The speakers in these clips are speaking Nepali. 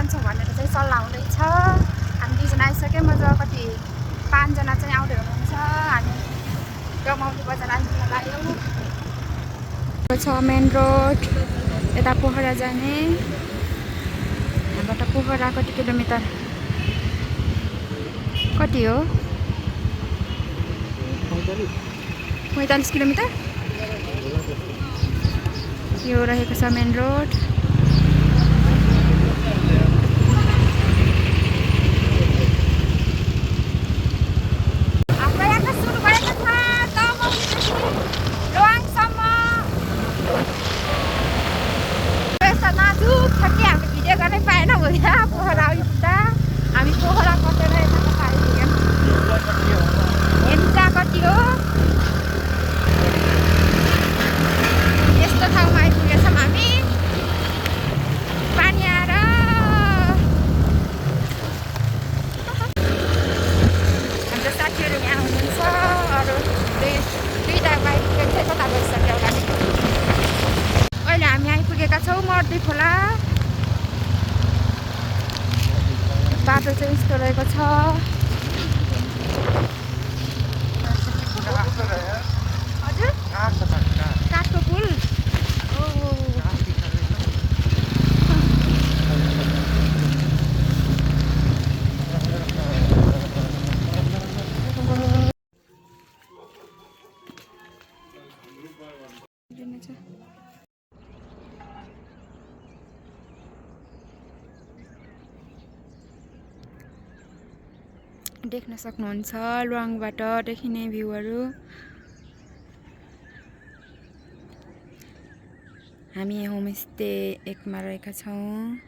जान्छौँ भनेर चाहिँ सल्लाह हुँदैछ। हामी 2 जना आइसक्यौँ। म कति 5 जना चाहिँ आउँदै हुनुहुन्छ। हामी गमाउली बजार आइपुग्न लाग्यौँ। छ मेन रोड यता पोखरा जाने। यहाँबाट पोखरा कति किलोमिटर कति हो? 45 किलोमिटर यो रहेको छ मेन रोड। हाम्रो यात्रा सुरु भएको छ तमौलीदेखि लोवाङसम्म। यस्तो नाजुक छ कि हामीले भिडियो गर्नै पाएन भोलि पोखरा आइपुग्दा। हामी पोखरा कटेर यता आइपुग्यौँ। हेर्दा कति हो यस्तो ठाउँमा आइपुगेछौँ हामी। पानी आएर हाम्रो साथीहरू यहाँ हुनुहुन्छ। अरू दुईवटा आइपुगेको थियो कता गइसक्यो होला नि। अहिले हामी आइपुगेका छौँ मर्दी खोला। बाटो चाहिँ यस्तो रहेको छ। हजुर काठको पुल देख्न सक्नुहुन्छ लुवाङबाट देखिने भ्यूहरू। हामी होमस्टे 1 मा रहेका छौँ।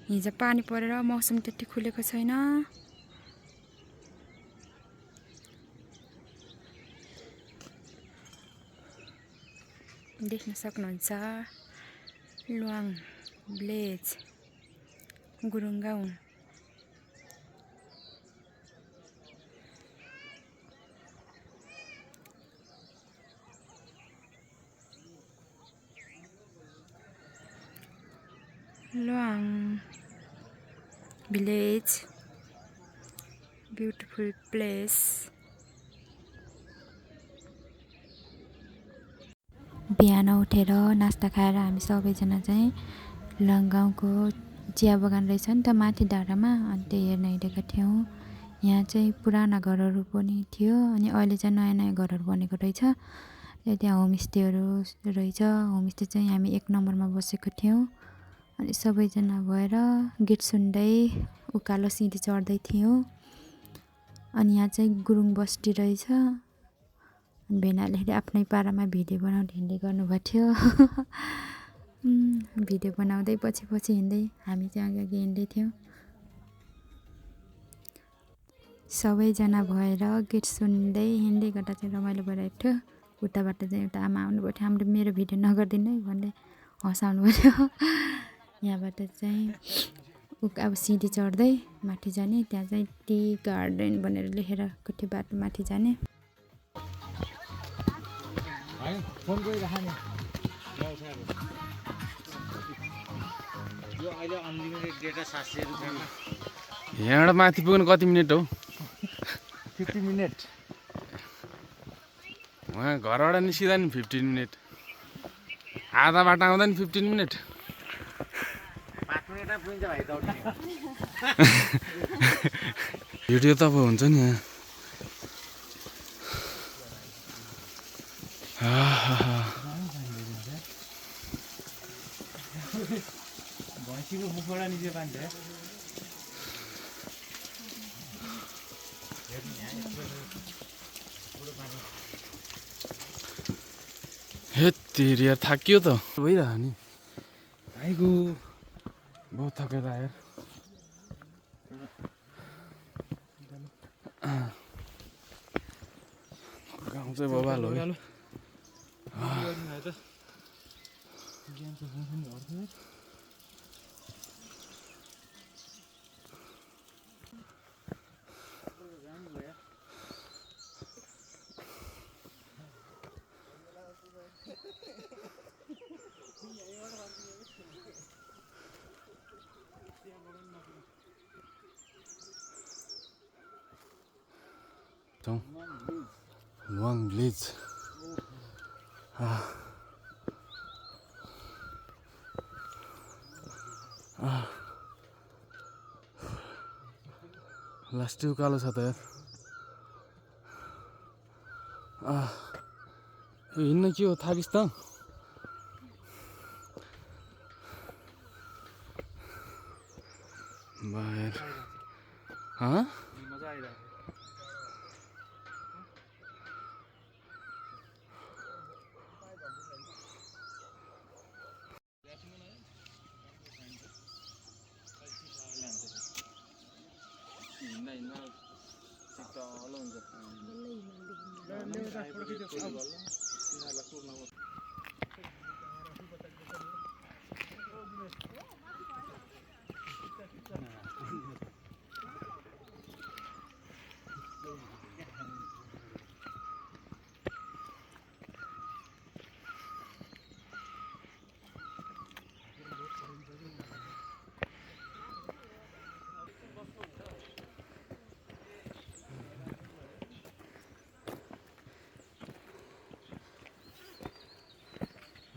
हिजो पानी परेर मौसम त्यति खुलेको छैन। देख्न सक्नुहुन्छ लुवाङ भिलेज गुरुङ गाउँ। लुवाङ भिलेज ब्युटिफुल प्लेस। बिहान उठेर नास्ता खाएर हामी सबैजना चाहिँ लुवाङ गाउँको चिया बगान रहेछ नि त माथि डाँडामा, अनि त्यो हेर्न हिँडेका थियौँ। यहाँ चाहिँ पुराना घरहरू पनि थियो, अनि अहिले चाहिँ नयाँ नयाँ घरहरू बनेको रहेछ। त्यहाँ होमस्टेहरू रहेछ। होमस्टे चाहिँ हामी 1 नम्बरमा बसेको थियौँ। अनि सबैजना भएर गीत सुन्दै उकालो सिँढी चढ्दै थियौँ। अनि यहाँ चाहिँ गुरुङ बस्ती रहेछ। भेनाले आफ्नै पारामा भिडियो बनाउँदै हिँड्दै गर्नुभएको थियो। भिडियो बनाउँदै पछि हिँड्दै हामी चाहिँ अगाडि हिँड्दै थियौँ। सबैजना भएर गीत सुन्दै हिँड्दै गर्दा चाहिँ रमाइलो भइरहेको थियो। उताबाट चाहिँ एउटा आमा आउनुभएको थियो। हाम्रो मेरो भिडियो नगरिदिनु है भन्दै हँसाउनु भयो। यहाँबाट चाहिँ अब सिँढी चढ्दै माथि जाने। त्यहाँ चाहिँ टी गार्डन भनेर लेखेर थियो बाटो माथि जाने। यहाँबाट माथि पुग्नु कति मिनट हो? 50 मिनट। उहाँ घरबाट निस्किँदा नि 15 मिनट। आधा बाटो आउँदा नि 15 मिनट। भिडियो त अब हुन्छ नि यहाँ। भैँसीको मुखबाट निस्के पान्छ। हेत्तेरी यार थाकियो त भइरह नि भाइको बहुत थकेर यार। गाउँ चाहिँ बबाल हो। छौँ लुवाङ भिलेज लास्ट उकालो छ त यार यो हिँड्न के हो थाकिस् त बाहिर मजा आइरहेको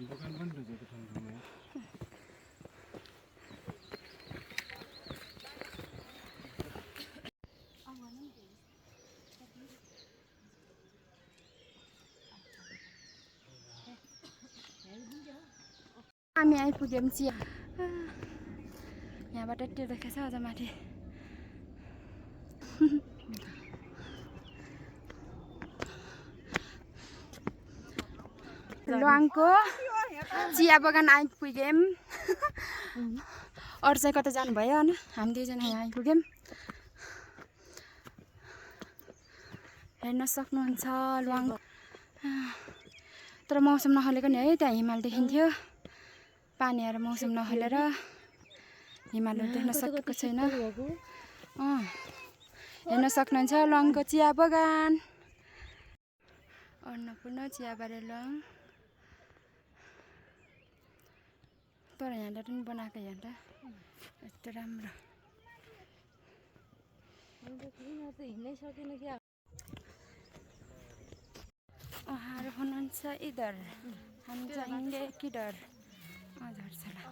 दोकान पनि रहेछ त्यो ठाउँमा हामी आइपुग्यौँ चिया यहाँबाट त्यो देखाएको छ अझ माथि लुवाङको चिया बगान आइपुग्यौँ अरू चाहिँ कता जानुभयो होइन हामी दुईजना यहाँ आइपुग्यौँ हेर्न सक्नुहुन्छ लुवाङ तर मौसम नहलेको नि है त्यहाँ हिमाल देखिन्थ्यो पानीहरू मौसम नहलेर हिमालहरू देख्न सकेको छैन हेर्न सक्नुहुन्छ लुवाङको चिया बगान अन्नपूर्ण चियाबारी लुवाङ तर यहाँबाट पनि बनाएको यहाँ त यस्तो राम्रो उहाँहरू हुनुहुन्छ इधर हामी जाएंगे किधर झर्छला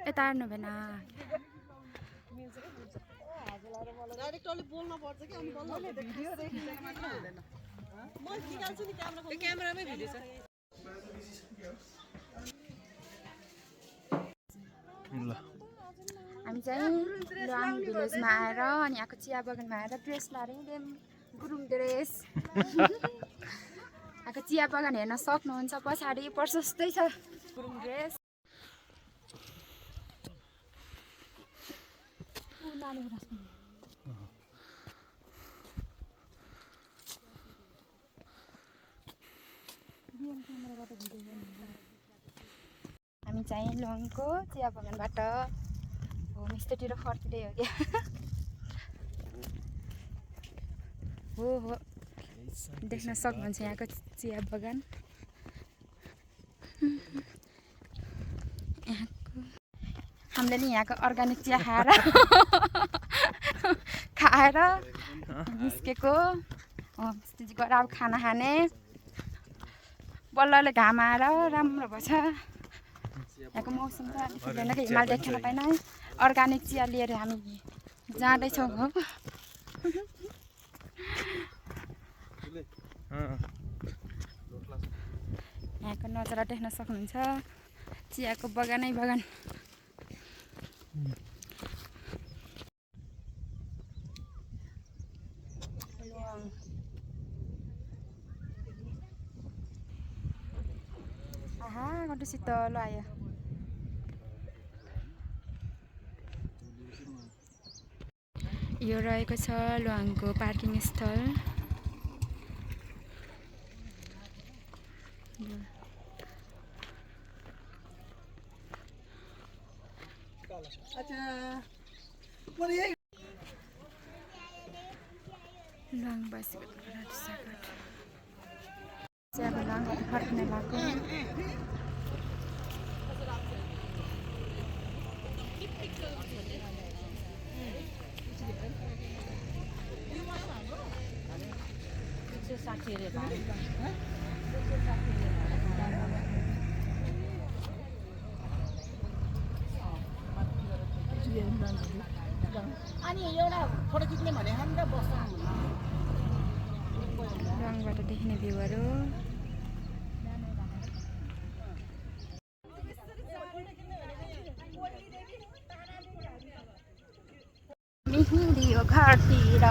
यता हेर्नु भएन हामी चाहिँ लुवाङ भिलेजमा आएर अनि यहाँको चिया बगानमा आएर ड्रेस लाएर हिँड्यौँ गुरुङ ड्रेस यहाँको चिया बगान हेर्न सक्नुहुन्छ पछाडि प्रशस्तै छ गुरुङ ड्रेस हामी चाहिँ लुवाङको चिया बगानबाट होमस्टेतिर फर्किँदै हो क्या हो देख्न सक्नुहुन्छ यहाँको चिया बगान हामीले नि यहाँको अर्ग्यानिक चिया खाएर निस्केको गएर अब खाना खाने बल्ल घाम आएर राम्रो भएछ यहाँको मौसम त हुँदैन कि हिमाल देख्न पाएन है अर्ग्यानिक चिया लिएर हामी जाँदैछौँ हो यहाँको नजारा देख्न सक्नुहुन्छ चियाको बगानै बगान आहा कति शीतल आयो यो रहेको छ ल्वाङको पार्किङ स्थल। ल्वाङवासीको स्वागत। चाहिँ अब ल्वाङ फर्किन लाग्यो। अनि एउटा फोटो खिच्ने भने हामी त बस्छौँ ल्वाङबाट देखिने भ्यूहरू। हिँडियो घरतिर